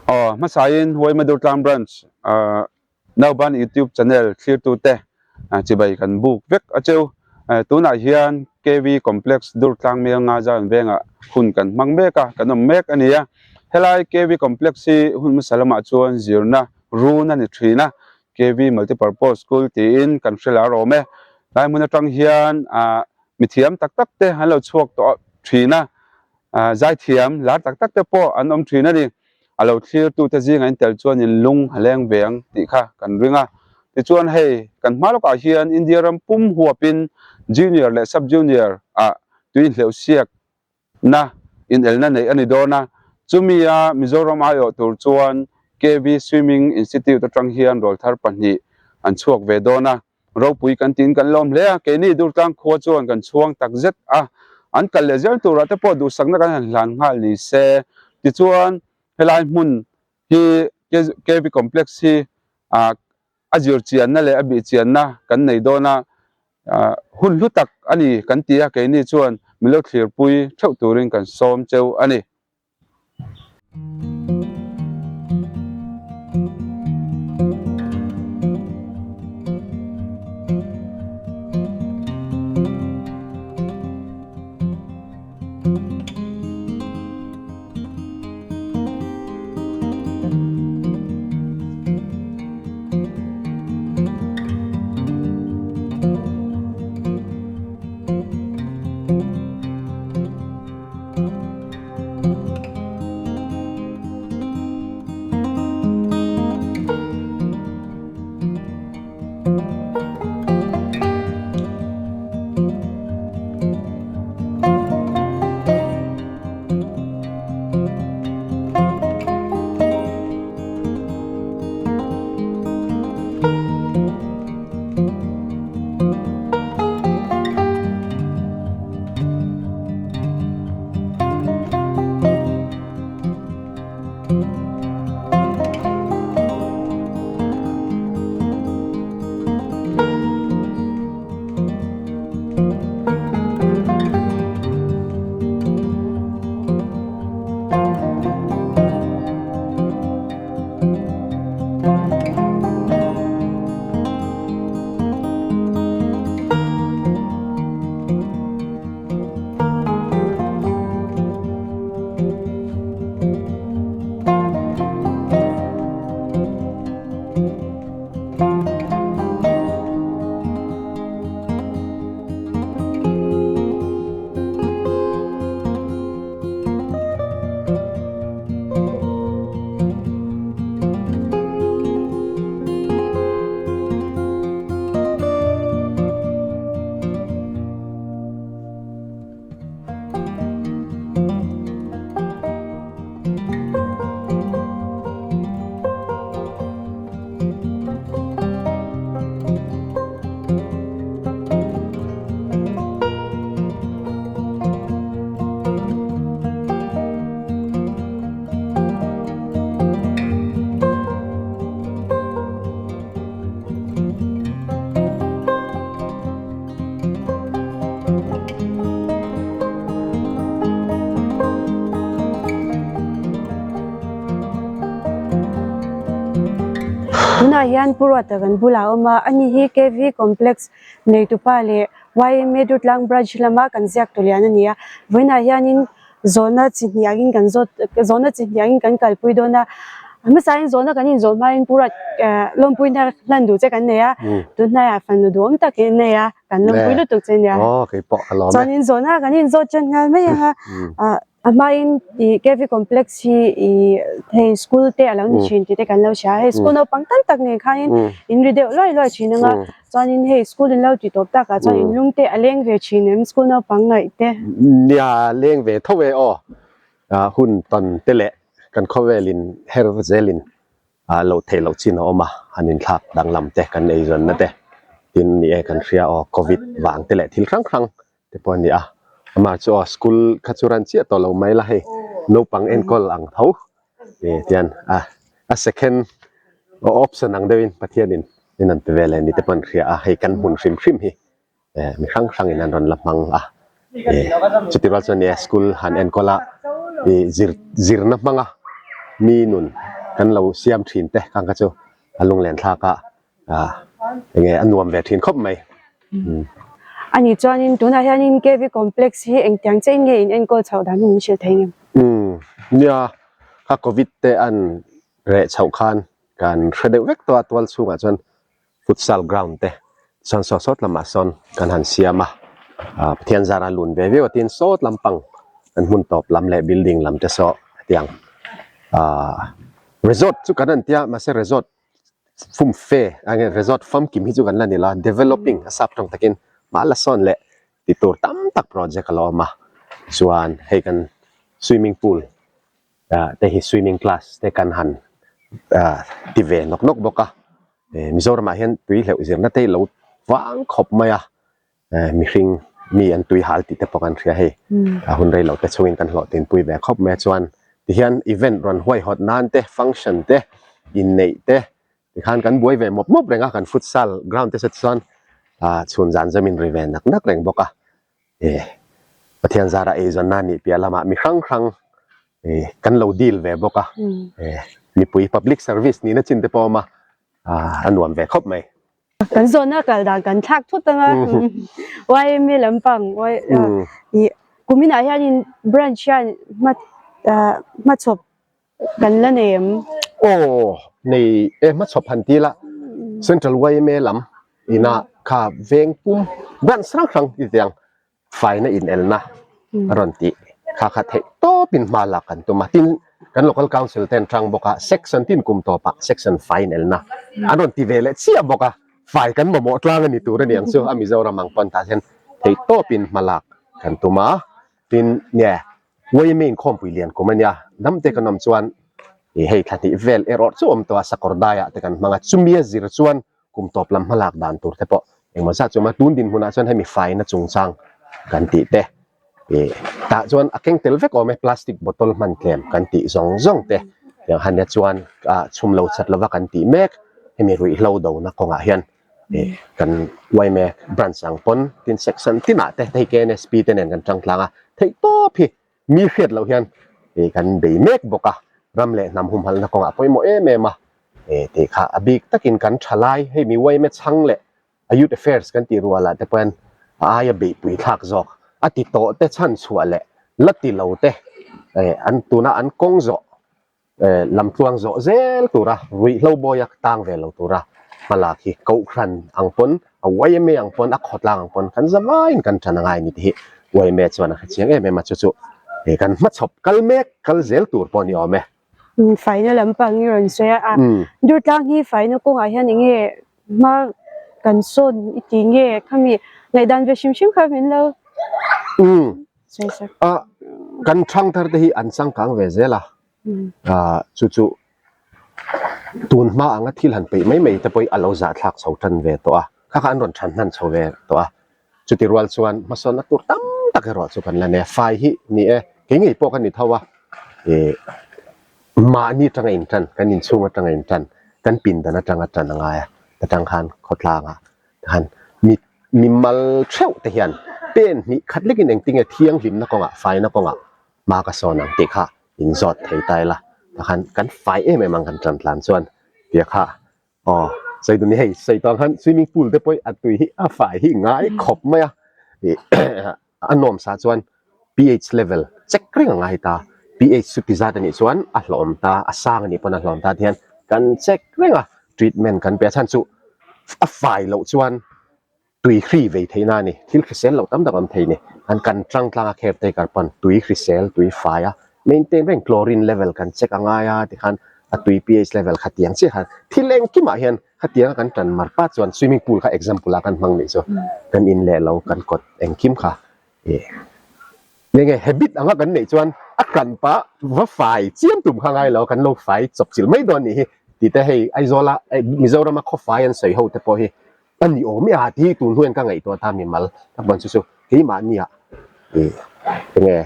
Aw, hmasain Huaimadur Tlang Branch Nauban YouTube channel thlirtute chibai kan buk vek a cheu. Tunah hian KV Complex Durtlang Melnga Zion vengah hun kan hmang mek a, kan awm mek a ni a. Helai KV Complex hi hun hmasa lamah chuan zirna run a ni thin a, KV Multipurpose School tiin kan hre lar awm e. Lai hmun atang hian mithiam tak tak te an lo chhuak tawh thin a, zaithiam lar tak tak te pawh an awm thin a ni. A lo thlirtute zingah in tel chuan in lung a leng ve ang tih kha kan ring a. Tichuan hei kan hma lawkah hian India ram pum huapin Junior leh Sub Junior ah tui hleuh siak na inelna neih a ni dawn a, chumi a Mizoram aiawh tur chuan KV Swimming Institute atang hian rawlthar pahnih an chhuak ve dawn a, ropui kan tiin kan lawm hle a, keini Durtlang khua chuan kan chhuang tak zet a, an kal leh zel turah te pawh duhsakna kan han hlan nghal ni se, tichuan helai hmun hi KV Complex hi a zir chianna leh a bih chianna kan nei dawn a, hun hlu tak a ni kan ti a, keini chuan min lo thlirpui theuh turin kan sawm cheu a ni. Tunah hian Pu Ruata kan bulah a awm a, ani hi KV Complex neitupa leh YMA Durtlang Branch lama kan ziak tawlian a ni a, vawiinah hianin Zawhna chi hniangin kan zawt zawhna chi hniangin kan kalpui dawn a, hmasain zawhna kan inzawh hmain pura lawmpuina hlan duh che kan nei a, tunhnaiah fanu duhawm tak hi nei a, kan lawmpui lutuk che nia. Aw kei pawh ka lawm e. Chuanin zawhna kan inzawt ṭan nghal mai ang a, a hmain ih KV Complex hi ih hei school te a lo ni ṭhin tih te kan lo hria a, hei school naupang tam tak nen khanin in ri deuh luai luai ṭhin ang a, Chuanin hei school in lo ti tawp takah chuan in lung te a leng ve thin em school naupang ngaih te? Nia leng ve tho e aw. Hun tawn te leh kan khawvel in her zel in loh theih loh chin a awm a, han inthlak danglam te kan eizawnna te tin ni e kan hria aw covid vang te leh thil hrang hrang te pawh a ni a. Amah chu aw school kha chu ran chiah tawh lo mai la hei naupang enkawl ang tho tian a second option ang deuhin Pathianin in an pe vel e ni te pawh an hria a, hei kan hmun hrim hrim hi mi hrang hrangin an rawn la hmang a, chuti rual chuan school han enkawl a zir zirna hmanga mi nun kan lo siam thin te kang kha chu a lunglen thlak a enge a nuam ve thin khawp mai. Ani chuanin tunah hianin KV Complex hi engtiang chiah in nge in enkawl chhoh dan hi min hrilh thei ngem? Umm nia kha Covid te an reh chhoh khan kan hre deuh vek tawh a tual chhungah chuan futsal ground te chuan saw sawt lamah sawn kan han siam a ah Pathian zara lun ve viau a tin sawt lampang kan hmun tawp lam leh building lam te saw hetiang ah resort chu kan han tia mahse resort fum fe a nge resort famkim hi chu kan la ni lo a developing a sap tawng takin mah la sawn leh ti tur tam tak project a la awm a chuan hei kan swimming pool ah te hi swimming class te kan han ah ti ve nawk nawk bawk a eh Mizoramah hian tui hleuh zirna te hi lo vang khawp mai a eh mihring mi an tui hal tih te pawh kan hria hei a hun rei lo te chungin kan hlawhtinpui ve khawp mai a chuan tihian event rawn huaihawt nan te function te inneih te tikhan kan buai ve mawp mawp reng a kan futsal ground te saw chuan ah chhun zan zamin ri ve nak nak reng bawk a eh Pathian zara eizawnna nih piah lamah mi hrang hrang eh kan lo deal ve bawk a eh mipui public service nihna chin te pawh a awm a ah a nuam ve khawp mai. Kan zawhna kal dan kan thlak thut anga YMA lampang ih kuminah hianin branch hian hma hmachhawp kan la nei em? Aw nei e hmachhawp han ti la Central YMA lam inah kha veng pum branch hrang hrang ti teh ang faina inelna a rawn tih kha kha theih tawpin hma lak kan tum a tin kan local council te an tang bawk a section tin kum tawpah section fai inelna an rawn ti ve leh chiah bawk a fai kan mamawh tlang a ni tur a ni ang chu a Mizoram ang pawn tah hian theih tawpin hma lak kan tum a tin nge Yma inkhawmpui lian kum a nia dam te kan awm chuan ih hei thla hnih vel erawh chu awm tawh a sakawr daiah te kan hmang a chumi a zir chuan Kum tawp lam hmalak dan tur te pawh engmaw zat chu a awm a, tun dinhmunah chuan hemi faina chungchang kan tih te ih tah chuan a keng tel vek awm e, plastic bottle hman tlem kan tih zawng zawng te tiang han nia chuan ah chhum lo chat lova kan tih mek hemi ruihhlo dona kawngah hian ih kan yma branch ang pawn tin section tinah te hei KNSP te nen kan tang tlang a theih tawp hi Mi hriat loh hian ih kan bei mek bawk a, ram leh hnam humhalhna kawngah pawimawh em em a, ih tih kha a bik takin kan tha lai, hei mi yma chhang leh a youth affairs kan tih rualah te pawh hian a aia beihpui thlak zawk a ti tawh te chhan chhuah leh la ti lo te ih an tuna an kawng zawh Lamtluang zawh zel tura ruihhlo bawia tang ve lo tura hmalak hi Kohhran ang pawn, a yma ang pawn, a khawtlang ang pawn kan zavaiin kan tan a ngai a ni tih hi yma chuan a hrechiang em em a, chu chu kan hmachhawp kal mek kal zel tur pawh a ni awm e. Faina lampang i rawn sawi a, Durtlang hi faina kawngah hian eng nge hma kan sawn i ti nge khami ngaihdan ve hrim hrim kha min lo sawi sak. Kan thangthar te hi an changkang ve zel a, Ah chu chu tun hma anga thil han peih mai mai te pawh hi a lo zahthlak chho tan ve tawh a, kha kha an rawn than hnan chho ve tawh a, chuti rual chuan hmasawnna tur tam tak erawh chu kan la nei a, fai hi ni e, kei ngei pawh ka ni tho a, ih mahni atanga intan, kan inchhung atanga intan, kan pindan atanga tan a ngai a, atang khan khawtlangah khan mi mi mal theuh te hian pen hnih khat lekin engtinge thianghlimna kawngah faina kawngah hma ka sawn ang tih kha in zawt thei ta ila takhan kan fai em em ang kan tan tlan chuan tia kha aw sawi dun ni hei sawi tawh ang khan swimming pool te pawh hi a tui hi a fai hi ngai khawp mai a ih a nuam sa chuan ph level check reng a ngai ta ph chu ti zat a nih chuan a hlawm ta a sang a nih pawn a hlawm ta tihian kan check reng a treatment kan pe a chhan chu a fai loh chuan Tui hri vei theihna a ni. Thil hrisel loh tam tak awm thei ni. An kan tlang tlang a caretaker pawn tui hrisel, tui fai a maintain reng chlorine level kan check a ngai a tikhan a tui pH level khatiang chiah khan thil engkimah hian khatiang a kan tan mar pat chuan swimming pool kha example ah kan hmang nih chu kan in leh lo kan kawt engkim kha ih nge nge habit anga kan neih chuan a kan pah va fai chiam tum kha ngai lo kan lo fai chawp chilh mai dawn nih hi tih te hei Aizawl a Mizoram a khawfai an sawi ho te pawh hi A ni awm e a ti hi tun hnuaiin ka ngaihtuah ta mimal ka hman chu chu keimahnia ih enge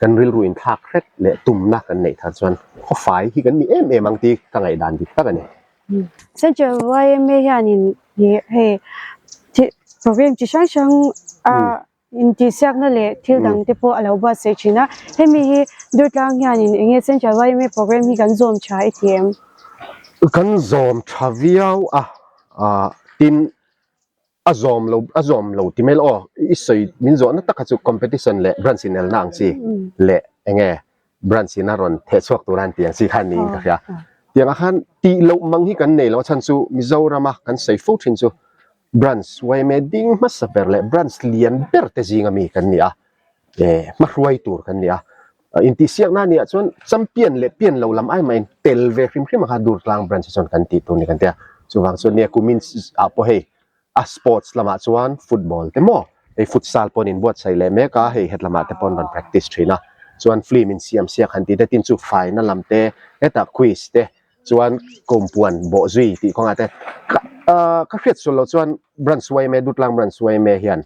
kan rilru inthlak hret leh tumna kan neih thar chuan khawfai hi kan ni em em ang tih ka ngaihdan dik tak a ni. Central yma hianin ih hei program chi hrang hrang a. Intihsiakna leh thil dang te pawh a lo buatsaih thin a, hemi hi Durtlang hianin eng nge Central YMA program hi kan zawm tha i ti em? Kan zawm tha viau a, tin a zawm lo a zawm lo ti mai lo aw, i sawi min zawhna taka chu competition leh branch inelna ang chi leh eng nge branch in a rawn theh chhuak tur a an tih ang chi kha niin ka hria. Tiangah khan tih loh mang hi kan nei lo a chhan chu Mizorama kan sawi fo thin chu Branch yma ding hmasa ber leh branch lian ber te zinga mi kan ni a, eh hmahruai tur kan ni a. Intihsiakna a nih chuan champion leh pian lo lam ai mahin tel ve hrim hrim a kha Durtlang branch ah chuan kan tih tur ni kan ti a. Chuvang chuan nia kumin ah pawh hei a sports lamah chuan football te maw hei futsal pawh an inbuatsaih leh mek a, hei hetlamah te pawh an rawn practice thin a. Chuan film insiam siak han tih te tin chu faina lam te hetah quiz te Chuan Kumpuan bawhzui tih kawngah te ka ka hriat sual loh chuan Branch YMA Dutlang Branch YMA hian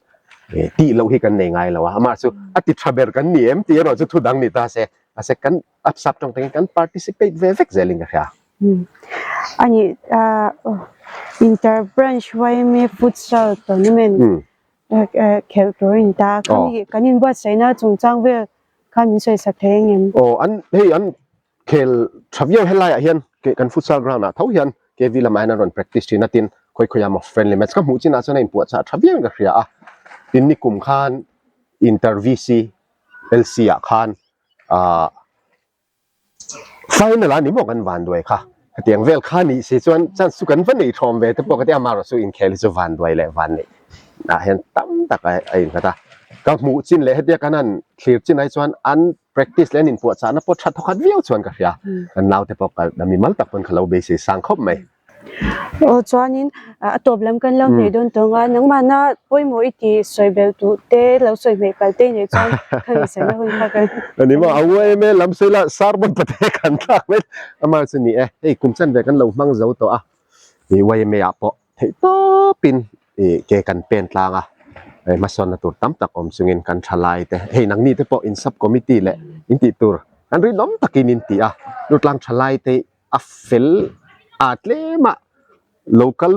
tih loh hi kan nei ngai lo a, amah chu a ti tha ber kan ni em tih erawh chu thu dang ni ta se, mahse kan a sap tawng takin kan participate ve vek zelin ka hria. Ani Inter Branch YMA Futsal Tournament khelh tur a ni ta, kan inbuatsaihna chungchang vel khan min sawisak thei ang em? Aw an hei an Khel tha viau helaiah hian kan futsal ground ah tho hian KV lamah hian an rawn practice thin a tin khawi khawi ah maw friendly match ka hmuh chinah chuan a inpuahchah tha viau in ka hria a tin nikum khan inter VC LC ah khan ahh final ah ni maw kan van duai kha hetiang vel kha nih si chuan chance chu kan va nei thawm ve te pawh ka ti a amaherawh chu inkhel hi chu van duai leh van neih ah hian tam tak a innghat a ka hmuh chin leh hetia kan han thlir chin ai chuan an Practice leh an inpuahchahna pawh tha thawkhat viau chuan ka hria. Kan naute pawh ka mi mal tak pawn ka lo beisei sang khawp mai. Aw chuanin a tawp lam kan lo hmeh dawn tawng a, nangmahna pawimawh i tih sawi belh duh te lo sawi hmeh palh te nei chuan ka insaina hun kha kan. Ani maw a UAMA lam sawi la sermon pate kan thlak mai amah chu ni e, hei kum chanve kan lo hmang zo tawh a, YMA ah pawh Theih tawpin ih ke kan pen tlang a, hmasawnna tur tam tak awm chungin kan tha lai te, hei nangni te pawh in sub committee leh in tih tur kan rinawm takin in ti a, Lutlang tha lai te a fel a tlem a local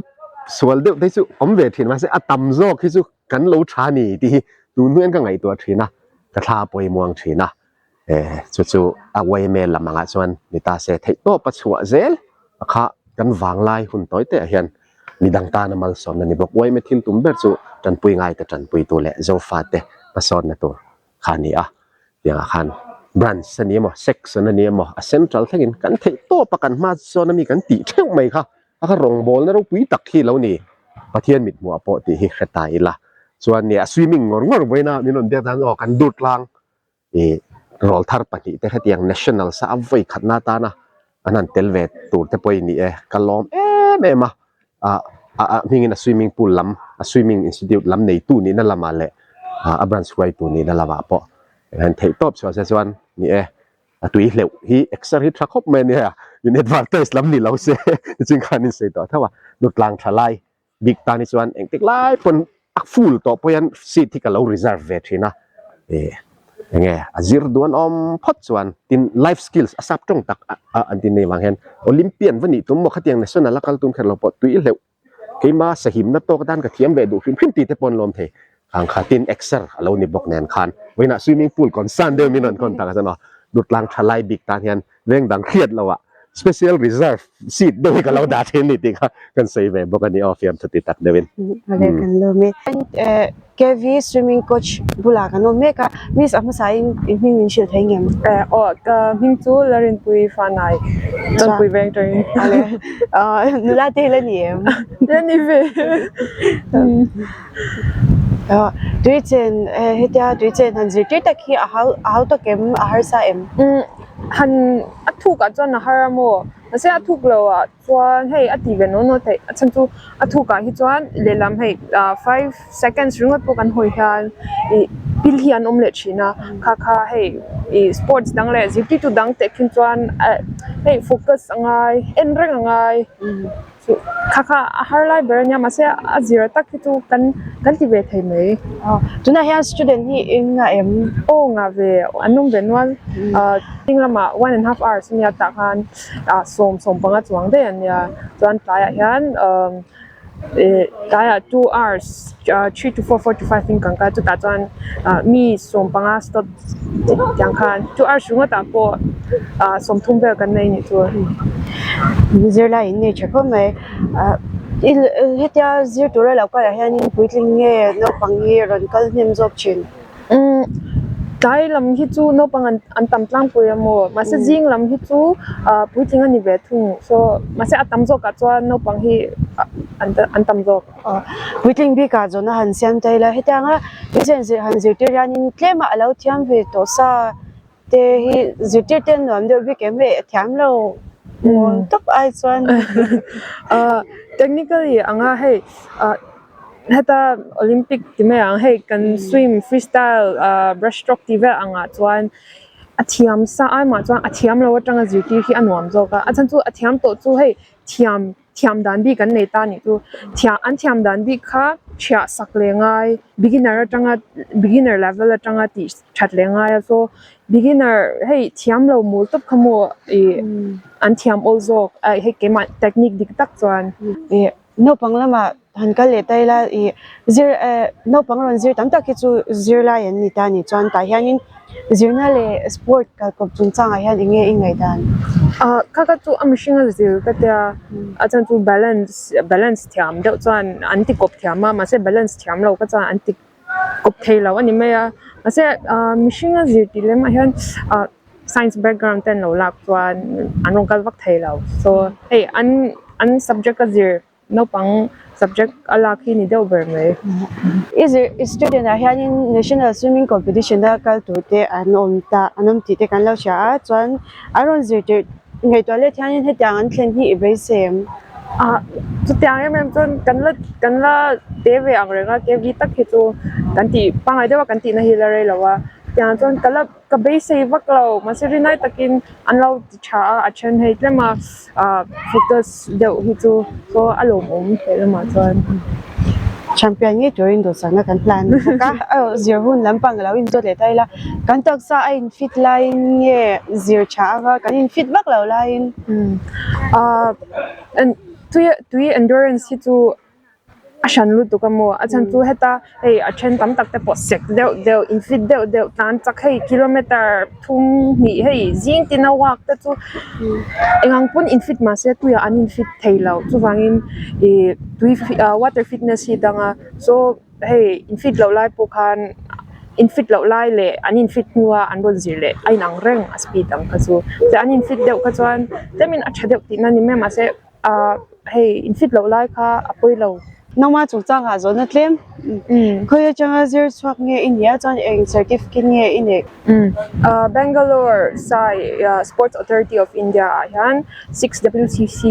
sual deuh te chu awm ve thin mahse a tam zawk hi chu kan lo tha ni tih hi tun hnuaiin ka ngaihtuah thin a, ka thla a pawimawh ang thin a. Chu chu a yma lam angah chuan ni ta se theih tawp a chhuah zel a kha kan vanglai hun tawi te ah hian midang tana malsawmna ni bawk. Yma thil tum ber chu tanpui ngaite tanpuitu leh Zofate hmasawnna tur kha a ni a. Tiangah khan branch a ni emaw section a ni emaw a central thlengin kan theih tawp a kan hma zawn ami kan tih theuh mai kha a kha rawngbawlna ropui tak hi lo ni. Pathian mithmuh ah pawh tih hi hre ta ila chuan nia swimming ngawr ngawr vawiina min rawn biak dan aw kan dur tlang Ih rawlthar pahnih te hetiang national sa a vawi khatna atana an han tel ve tur te pawh i ni e ka lawm em em a ah a hmingin a swimming pool lam a swimming institute lam neitu nihna lamah leh ah a branch hruaitu nihna lamah pawh han theih tawp chhuah se chuan ni e a tui hleuh hi exer hi tha khawp mai a nia in advertise lam ni lo se nichin khan in sawi tawh tho a nutlang tha lai Bik tan hi chuan engtik lai pawn a full tawh pawh hian seat hi ka lo reserve ve thin a, eh enge a zir duan awm phawt chuan tin life skills a sap tawng tak a an tin nei vang hian Olympian va nih tum maw khatiang national a kal tum kher lo pawh tui hleuh keima sahimna tawk atan ka thiam ve duh hrim hrim tih te pawh an lawm thei khang kha tin exer a lo ni bawk nen khan vawiinah swimming pool concern deuh min rawn contact a chuan aw Durtlang thalai bik tan hian Veng dang hriat lo ah special reserve seat deuh hi ka lo dah thin ni tih kha kan sawi ve bawk a ni aw fiamthu ti tak deuhin. Awle kan lawm e. KV swimming coach bulah kan awm mek a, miss a hmasa in i hming min hrilh thei ngem? Aw ka hming chu Larinpui Fanai Chawnpui veng tawhin. Awle nula te hi la ni em? La ni ve. Tui chen hetia tui chen han zirtir tak hi a hau a hau tak em a harsa em? Han a thuk ah chuan a har a maw mahse a thuk lo ah chuan hei a ti ve naw naw theih a chhan chu a thuk ah hi chuan lehlam hei ah five seconds ringawt pawh kan hawi hian ih pil hi an awm leh thin a kha kha hei ih sports dang leh zirtirtu dang teh khin chuan hei focus a ngai en reng a ngai. Kha kha a har lai ber a nia mahse a zir tak hi chu kan kan ti ve thei mai. Aw tunah hian student hi eng nga em? Aw nga ve an awm ve nual ah ding lamah one and half hours a nia tah khan ah sawm sawm panga chuang daih an nia chuan tlaiah hian umm. Tlaiah 2 hours 3 to 4, 4 to 5 in kan kal chutah chuan mi 15 stop tiang khan 2 hours ringawt ah pawh 30 vel kan nei nih chu. Zirlai in nei tha khawp mai. Hetia zir tura lo kalah hianin puitling nge naupang hi rawn kal hnem zawk thin? Umm tlai lam hi chu naupang an an tam tlangpui a maw mahse zing lam hi chu ah puitling a ni ve thung so mahse a tam zawkah chuan naupang hi an an tam zawk. Aw puitling bikah zawhna han siam ta ila hetianga inchen zir han zirtir hianin tlema a lo thiam ve tawh sa te hi zirtir te an nuam deuh bik em hei a thiam lo mawl tawp ai chuan. Ah technically anga hei ah. Heta Olympic ti mai ang hei kan swim freestyle ah breaststroke tih vel angah chuan a thiam sa ai mah chuan a thiam lo atanga zirtir hi a nuam zawk a a chhan chu a thiam tawh chu hei thiam thiam dan bik an nei ta anih chu thiam an thiam dan bik kha thiah sak leh ngai beginner atanga beginner level atanga tih that leh ngai a so beginner hei thiam lo mul tawp kha maw ih an thiam awl zawk a hei keimah technique dik tak chuan ih. Naupang lamah han kal leh ta ila ih zir eh naupang rawn zir tam tak hi chu zirlai an ni ta a nih chuan tah hianin zirna leh sport kalkawp chungchangah hian eng nge i ngaihdan? Ah kha kha chu a mihring a zir ka tia a chhan chu balance balance thiam deuh chuan an ti kawp thiam a mahse balance thiam lo kha chuan an ti kawp thei lo a ni mai a mahse ah mihring a zir tih lemah hian ah science background te an lo lak chuan an rawn kal vak thei lo so hei an an subject a zir naupang subject a lak hi ni deuh ber mai. I zir i student ah hianin national swimming competition a kal tur te an awm ta an awm tih te kan lo hria a chuan an rawn zir tirh ngaihtuah let hianin hetiang an thlen hi i beisei em? Ah chutiang em em chuan kan la kan la te ve ang reng a kv tak hi chu kan tih pangngai deuh a kan tihna hi la rei lo a tiang chuan ka la ka beisei vak lo mahse rinai takin an lo ti tha a a then hei tlem a ah focus deuh hi chu saw a lawmawm he lamah chuan. Champion ngei turin duhsakna kan hlan bawk a aw zir hun lampang a lo inzawt leh ta ila kan taksa a in fit laiin nge zir tha anga kan in fit vak lo laiin. Ah tui tui endurance hi chu a hran lutuk a maw a chhan chu heta hei a then tam tak te pawh sek deuh deuh in fit deuh deuh tan chak hei kilometer thum hnih hei zing tina walk te chu engang pawn in fit mahse tuiah an in fit thei lo chuvangin ih tui ah water fitness hi a dang a so hei in fit loh lai pawh khan in fit loh lai leh an in fit hnua an rawn zir leh a inang reng a speed ang kha chu chuan an in fit deuh kha chuan tlemin a tha deuh tihna a ni mai a mahse ah hei in fit loh lai kha a pawi lo. Nangma chungchangah zawhna tlem khawi atanga zir chhuak nge i nih a chuan eng certificate nge i neih? Bangalore Sai Sports Authority of India ah hian 6WCC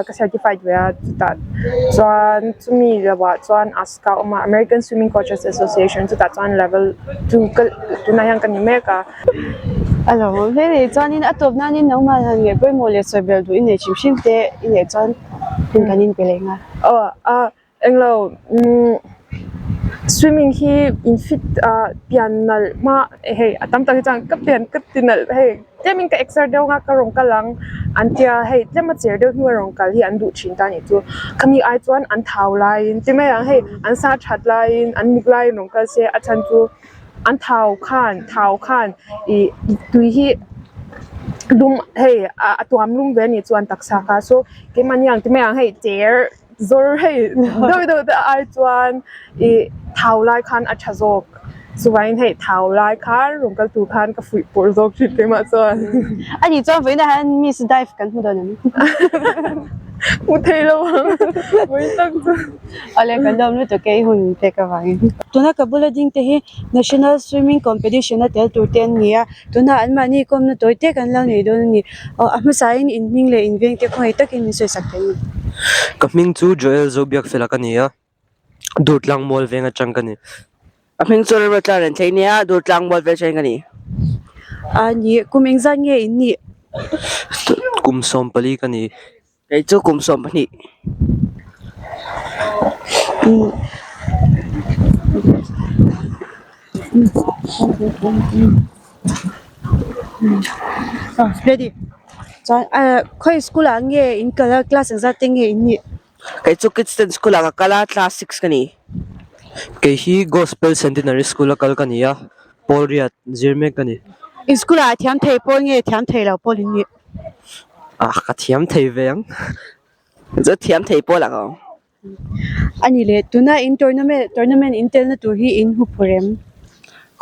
ka certified ve a chutah chuan chumi lovah chuan ASCA a awm a American Swimming Coaches Association chutah chuan level 2 ka tunah hian ka ni mek a. A lo awm hle mai chuanin a tawp nanin nangmah han ngaih pawimawh leh sawi belh duh i neih hrim hrim te i neih chuan hun kan inpe leh nghal. Aw a englo umm swimming hi in fit ah pian nalh hma hei a tam tak hi chuan ka pian ka ti nalh hei tlemin ka exer deuh anga ka rawn kal ang an tia hei tlema cher deuh hnu a rawn kal hi an duh thin ta anih chu khami ai chuan an thau laiin ti mai ang hei an sa that laiin an muk laiin rawn kal se a chhan chu. An thau khan thau khan ih tui hi lum hei a tuam lum ve anih chuan taksa kha so keimahni ang ti mai ang hei cher zawr hei deuh deuh te ai chuan ih thau lai khan a tha zawk chuvangin hei thau lai khan rawn kal tur khan ka fuih pawrh zawk thin keimah chuan. Ani chuan vawiinah hian miss dive kan hmu dawn em? Hmu thei lo ang vawiin tak chu. Awle kan lawm lutuk e i hun pek avangin. Tuna ka bula ding te hi National Swimming Competition a tel tur te an ni a, tuna an mahni kawmna tawi te kan lo nei dawn a ni. Aw a hmasain in hming leh in veng te khawngaih takin min sawi sak thei a ni. Ka hming chu Joel Zobiakfela ka ni a, Durtlang Mual veng atang ka ni. A hming chu Remruatla ren thei nia, Durtlang Mual veng atangin ka ni. A ni, kum engzat nge in nih? Kum 14 ka ni. Kei chu kum 12. Ready. Chuan khawi school ah nge in kal a class engzat te nge in nih? Kei chu Kidston School ah ka kal a, class six ka ni. Kei hi Gospel Centenary School a kal ka ni a, Pawl riat zir mek ka ni. In school ah thiam thei pawl nge thiam thei lo pawl in nih? Ah ka thiam thei ve ang. Chu thiam thei pawl ah ka awm. A ni le, tuna in tournament tournament in telna tur hi in huphurh em?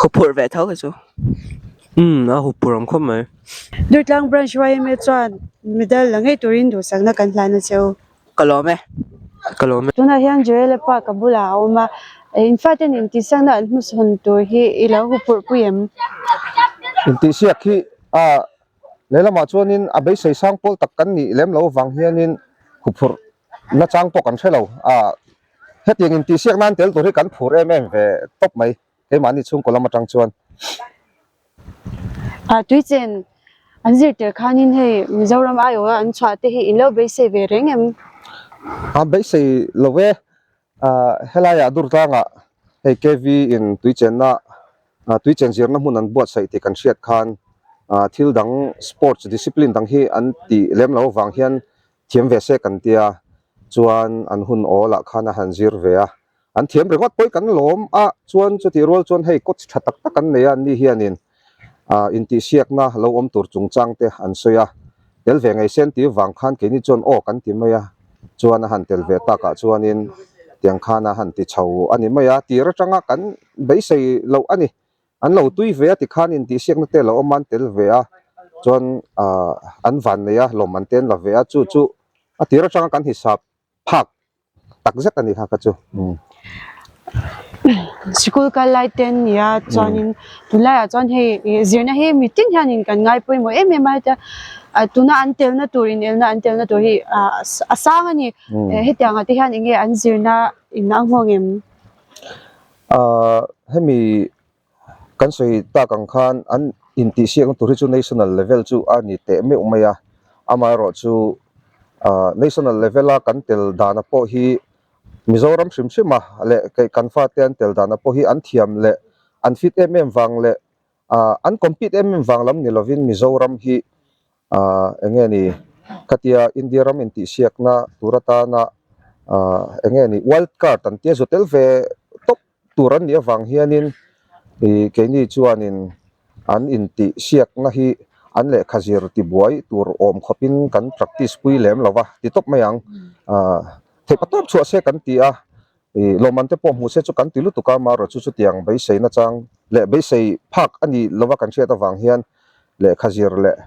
Huphurh ve tho kei chu. Umm a huphurh ang khawp mai. Durtlang Branch yma chuan medal la ngei turin duhsakna kan hlan a che u. Ka lawm e. Ka lawm e. Tunah hian Joel-a pa ka bulah a awm a, in faten intihsiakna an hmusawn tur hi i lo huphurh pui em? Intihsiak hi a lehlamah chuanin a beisei sang pawl tak kan nih lem lo avang hianin huphurh na chang pawh kan hre lo a, hetiang intihsiak nan tel tur hi kan phur em em ve tawp mai keimahni chhungkaw lam atang chuan. A tuichen an zir tel khanin hei Mizoram aiawha an chhuah te hi in lo beisei ve reng em? A beisei lo e, helaiah Durtlangah hei KV in tuichenna tuichen zirna hmun an buatsaih tih kan hriat khan thil dang sports discipline dang hi an tih lem lo avang hian Thiam ve se kan tia, chuan an hun awl ah khan a han zir ve a, an thiam ringawt pawh hi kan lawm a, chuan chutih rual chuan hei coach tha tak tak an nei a, anni hianin ah intihsiakna lo awm tur chungchang te an sawi a, tel ve ngei sen tih vang khan keini chuan aw kan ti mai a, chuan a han tel ve takah chuanin tiang khan a han ti chho a ni mai a, tir atanga kan beisei loh a ni. An lo tui ve a tikhan intihsiakna te lo awm a, an tel ve a, chuan ahh an van nei a, lawm an te an la ve a, chu chu a tir atanga kan hisap phak tak zet a ni kha kha chu. Sikul kal lai te an ni a, chuanin tunlaiah chuan hei ih zirna hi mitin hianin kan ngai pawimawh em em a hetia tuna an telna tur inelna an telna tur hi ah a sang a ni, hetiangah te hian eng nge an zirna in a nghawng em? Ahh hemi kan sawi tak ang khan an intihsiakna tur hi chu national level chu a ni teh meuh mai a, amaherawh chu ahh national level a kan tel dana pawh hi Mizoram hrim hrim a leh kei kan fate an tel dana pawh hi an thiam leh an fit em em vang leh ahh an compete em em vang lam ni lovin Mizoram hi Ahh eng nge ni khatia India ram intihsiakna tur atana ahh eng nge ni wild card an tia zu tel ve tawp tur an nih avang hianin ih keini chuanin an intihsiakna hi an lehkha zir tibuai tur awm khawpin kan practice pui lem lo va ti tawp mai ang ahh theihpatawp chhuah se kan ti a. Ih lawmman te pawh hmuh se chu kan ti lutuk a, marawh chu chutiang beisei nachang leh beisei phak a ni lova kan hriat avang hian lehkha zir leh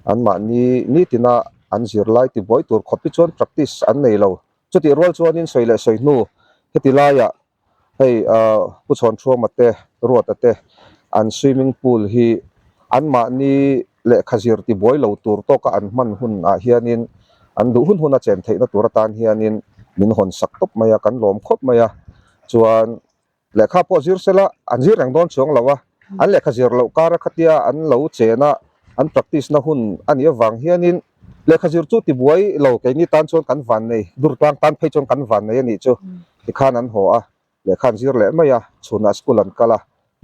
anmahni nitina an zirlai tibuai tur khawp hi chuan practice an nei lo. Chutih rual chuanin sawi leh sawi hnu heti laiah hei Pu Chhawnchhuama te Ruata te an swimming pool hi anmahni lehkha zir tibuai lo tur tawka an hman hunah hianin an duh hun huna chen theihna tur atan hianin min hawn sak tawp mai a, kan lawm khawp mai a. Chuan lehkha pawh zir sela an zir reng dawn chuang lo a, an lehkha zir loh kara khatia an lo chen a, an practice na hun a nih avang hianin lehkha zir chu tibuai lo keini tan chuan kan van nei, Durtlang tan phei chuan kan van nei a nih chu tikhan an haw a. Lehkha an zir leh mai a, chhunah school an kal a,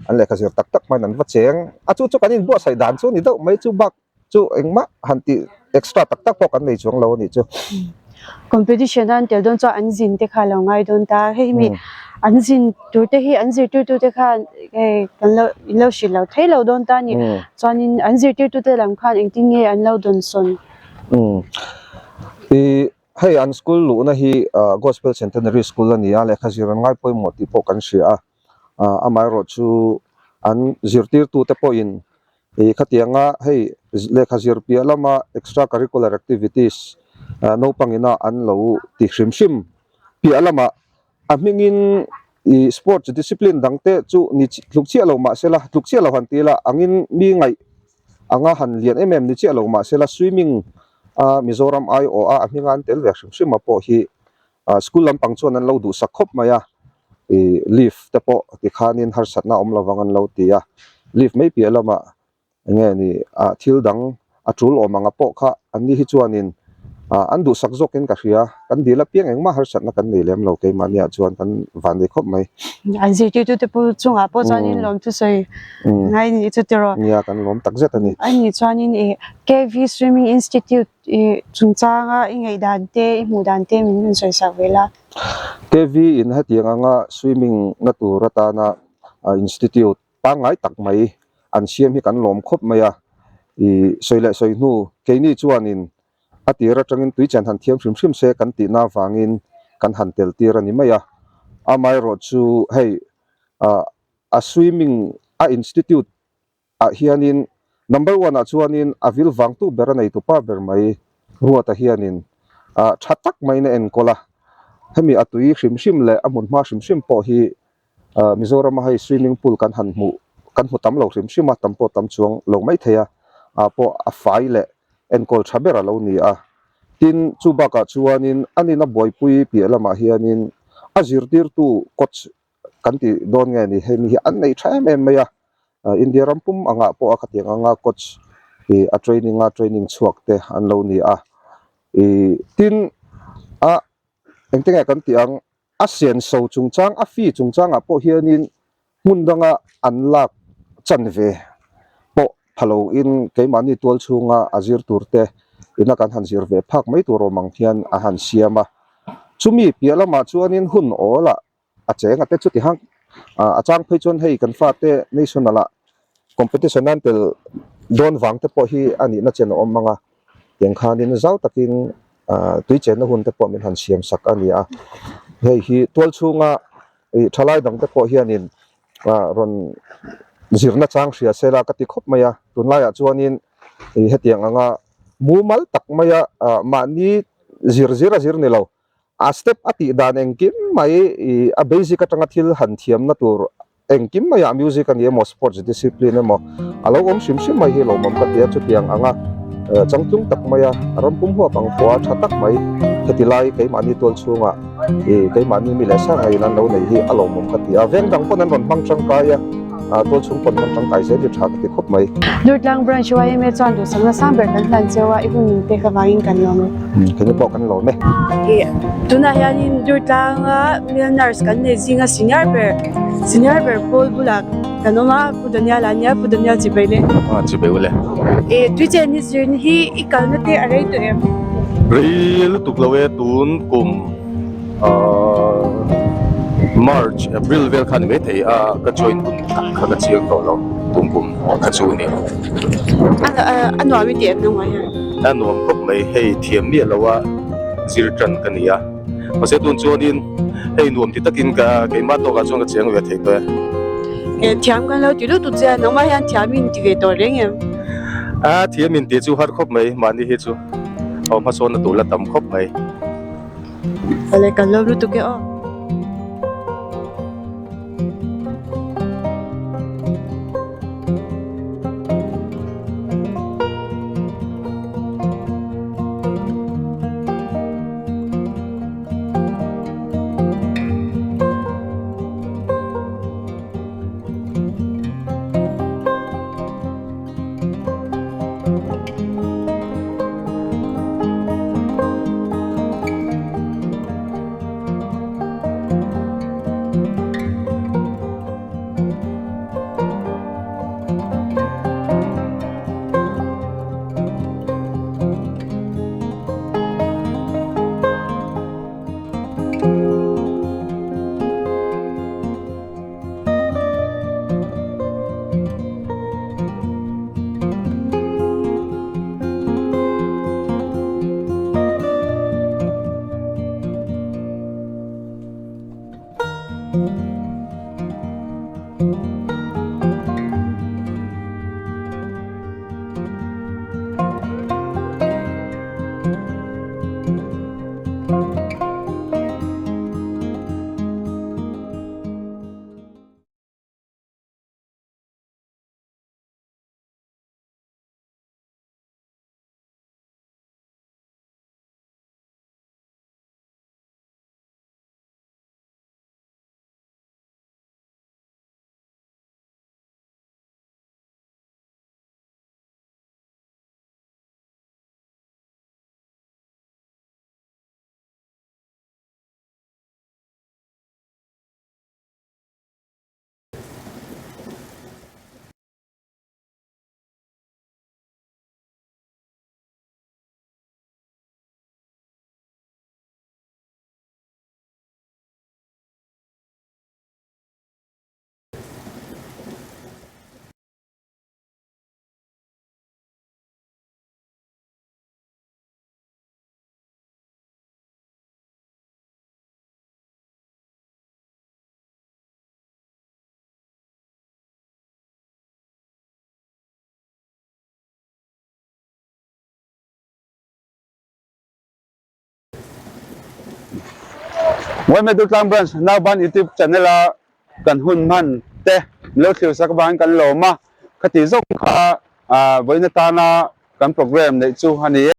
an lehkha zir tak tak hmain an va cheng a, chu chu kan inbuatsaih dan chu a ni deuh mai, chu bak chu engmah han tih extra tak tak pawh kan nei chuang lo a nih chu. Competition a an tel dawn chuan an zin te kha a lo ngai dawn ta, hei mi an zin tur te hi an zirtirtu te khan hei kan lo in lo hrilh lo thei lo dawn ta a ni, chuanin an zirtirtu te lam khan engtin nge an lo dawnsawn? Ih Hei an school luhna hi Gospel Centenary School a ni a, lehkha zir an ngai pawimawh tih pawh kan hria a, amaherawh chu an zirtirtute pawhin ih khatianga hei lehkha zir piah lama extra curricular activities naupang ina an lo ti hrim hrim piah lamah a hmingin ih sports discipline dang te chu ni tluk chiah lo mahsela tluk chiah lo han ti ila angin mi ngaih anga han lian em em ni chiah lo mahsela swimming a Mizoram aiawh a a hminga an tel ve hrim hrim a pawh hi ah school lampang chuan an lo duhsak khawp mai a ih leave te pawh tikhanin harsatna awm lovang an lo ti a leave mai piah lamah eng nge ni ah thil dang a tul awm anga pawh kha an ni hi chuanin. Ah an duhsak zawkin ka hria, kan dil apiang engmah harsatna kan nei lem lo keimahniah chuan kan van nei khawp mai. An zirtirtute pu chungah pawh chuanin lawmthu sawi ngai ni chu tiraw? Nia kan lawm tak zet a ni. A nih chuanin ih KV Swimming Institute ih chungchanga i ngaihdan te i hmuh dan te min rawn sawi sak ve la. KV in hetiang anga swimming na tur atana institute pangngai tak mai an siam hi kan lawm khawp mai a, ih sawi leh sawi hnu keini chuanin a tir atangin tui chen han thiam hrim hrim se kan tihna avangin kan han tel tir a ni mai a, amaherawh chu hei ah a swimming a institute ah hianin number one ah chuanin a vil vangtu ber a neitu pa ber mai Ruata hianin ah tha tak maiin a enkawl a, hemi a tui hrim hrim leh a hmunhma hrim hrim pawh hi Mizorama hei swimming pool kan han hmuh kan hmu tam lo hrim hrim a, tam pawh tam chuang lo mai thei a, ah pawh a fai leh enkawl tha ber a lo ni a. Tin, chu bakah chuanin a nina buaipui piah lamah hianin a zirtirtu coach kan tih dawn nge ni hei mi hi an nei tha em em mai a, India ram pum angah pawh a khatiang anga coach ih a training a training chhuak te an lo ni a. Ih tin, a engtin nge kan tih ang A senso chungchang, a fee chungchangah pawh hianin hmun danga an lak chanve pawh pha loin keimahni tual chhunga a zir turte ina kan han zir ve phak mai tur awm ang hian a han siam a. Chumi piah lamah chuanin hun awlah a cheng a te chuti hang a chang phei chuan hei kan fate national ah competition an tel dawn vang te pawh hi a nihna chen a awm ang a. Tiang khanin zau takin tui chenna hun te pawh min han siam sak a ni a, hei hi tual chhunga ih thalai dang te pawh hianin rawn zirna chang hria se la ka ti khawp mai a, tunlaiah chuanin ih hetiang anga mumal tak maia mahni zir zir a zir ni lo. A step a tih dan engkim mai ih a basic atanga thil han thiamna tur engkim maiah music a ni emaw sports discipline emaw a lo awm hrim hrim mai hi lawmawm ka ti a chutiang anga changtlung tak maia ram pum huap ang pawha tha tak mai heti lai keimahni tual chhungah ih keimahni mi leh sang ngeiin an lo nei hi a lawmawm ka ti a veng dang pawn an rawn hmang tangkai a. tual chhung pawn hman tangkai zel hi tha ka ti khawp mai. Durtlang Branch yma chuan duhsakna sang ber kan hlan cheu a, i hun min pek avangin kan lawm e. Keini pawh kan lawm e. Ih, tunah hianin Durtlanga male nurse kan nei zinga senior ber, senior ber pawl bulah kan awm a, Pu Daniel a nia, Pu Daniel chibai le. A chibai ule. Ih, tuichen hi zirna hi i kalna te a rei tawh em? Rei lutuk lo e, tun kum. March, April vel kha ni mai thei a, ka join hun tak kha ka chiang tawh lo, kum kum kha chu a ni. A nuam i tih em nang hian? A nuam khawp mai, hei thiam miah lo a zir tan ka ni a, mahse tun chuanin hei nuam ti takin ka keimah tawkah chuan ka chiang ve thei tawh e. Thiam kan lo ti lutuk che a, nangmah hian thiam in ti ve tawh reng em? A thiam in tih chu har khawp mai, mahni hi chu aw hmasawnna tur la tam khawp mai. Awle kan lawm lutuk e aw. Yma Durtlang Branch Nauban YouTube channel a kan hun hman te min lo thlir sak avangin kan lawm a, khati zawk kha vawiin atana kan program neih chu a ni e.